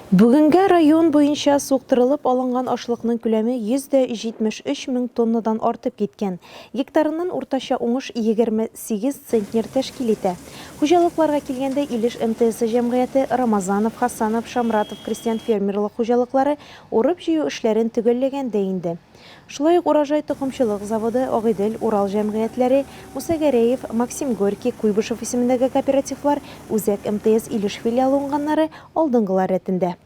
Бүгенгә район буенча суктырылып алынган ашлыкның күләме 173 мең тоннадан артып киткән. Гектарыннан уртача уңыш 28 центнер тәшкил итә. Хуҗалыкларга килгәндә, Илеш МТСы җәмгыяте, Рамазанов, Хасанов, Шамратов крестьян-фермерлык хуҗалыклары урып-җыю эшләрен төгәлләгән дә инде. Шулай ук Урожай токымчылык заводы, Агыйдел, Урал җәмгыятьләре, Муса Гәрәев, Максим Горький, Куйбышев исемендәге кооперативлар, Үзәк МТС Илеш филиалы уңганнары алдынгылар рәтендә.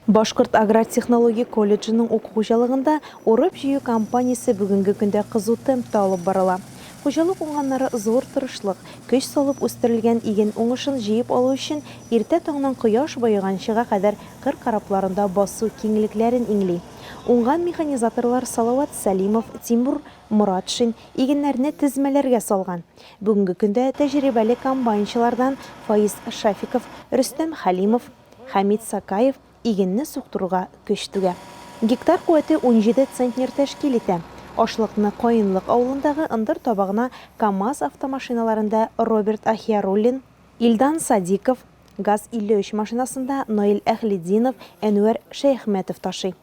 Башкорт аграр технологик колледжының уку хуҗалыгында урып-җыю кампаниясе бүгенге көндә кызу темпта алып барыла. Хуҗалык уңганнары зур тырышлык, көч салып үстерелгән иген уңышын җыеп алу өчен иртә таңнан кояш баеганчыга кадәр кыр корабларында басу киңлекләрен иңли. Уңган механизаторлар Салават Сәлимов, Тимур Моратшин игеннәрне тезмәләргә салган. Бүгенге көндә тәҗрибәле комбайнчылардан Фаиз Шафиков, Рөстәм Хәлимов, Хәмит Сакаев игенне суктыруга көч түгә. Гектар куәте 17 центнер тәшкил итә. Ашлыкны Каенлык авылындагы ындыр табагына КАМАЗ автомашиналарында Роберт Ахияруллин, Илдан Садиков, ГАЗ-53 машинасында Наил Әһлетдинов, Әнвәр Шәяхмәтов ташый.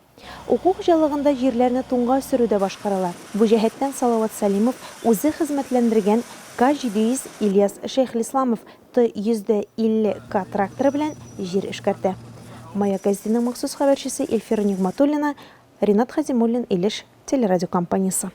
Уку хуҗалыгында җирләрне туңга сөрү дә башкарыла. Бу җәһәттән Салават Сәлимов үзе хезмәтләндергән К-700, Ильяс Шәйхелисламов Т-150 К тракторы белән җир эшкәртә. Маяк гәзитенең махсус хәбәрчесе Илфира Нигъмәтуллина, Ринат Хазимуллин, Илеш телерадиокомпаниясе.